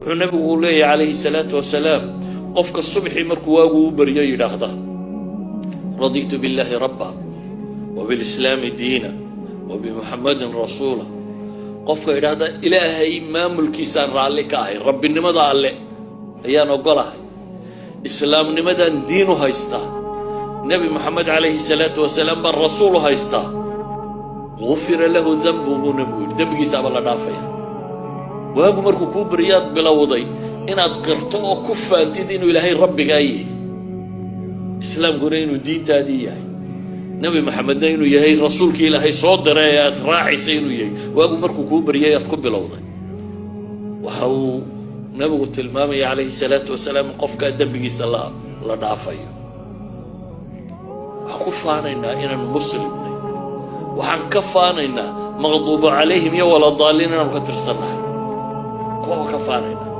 Wuxuu Nabigu leeyahy calayhi salaatu wasalaam, qofka subxii markuu waagu u baryo yidhaahda: "رضيت بالله ربا وبالإسلام دينا وبمحمد رسولا", qofka yidhaahda "Ilaahay maamulkiisaan raalli ka ahay, rabbinimada Alle ayaan ogolahay, islaamnimadaan diin u haystaa, Nebi Moxamed calayhi salaatu wasalaam baan rasuul u haystaa", غفر له ذنبه buu Nabigu yidhi, dembigiisaaba la dhaafaya. Waagu markuu kuu baryaad bilowday inaad qirto oo ku faantid inuu Ilaahay rabbigaa yahay, islaamkuna inuu diintaadii yahay, Nebi Maxamedna inuu yahay rasuulkii Ilaahay soo diray ee aad raacaysa inuu yahay. Waagu markuu kuu baryay aad ku bilowday, waxa uu Nabigu tilmaamaya calayhi salaatu wasalaam in qofkaa dembigiisa la dhaafayo. Waxaan ku faanaynaa inaanu muslimnay. Waxaan ka faanaynaa مغضوب عليهم iyo ولا الضالين inaanu ka tirsannahay. Kuwa ka faanaynaa.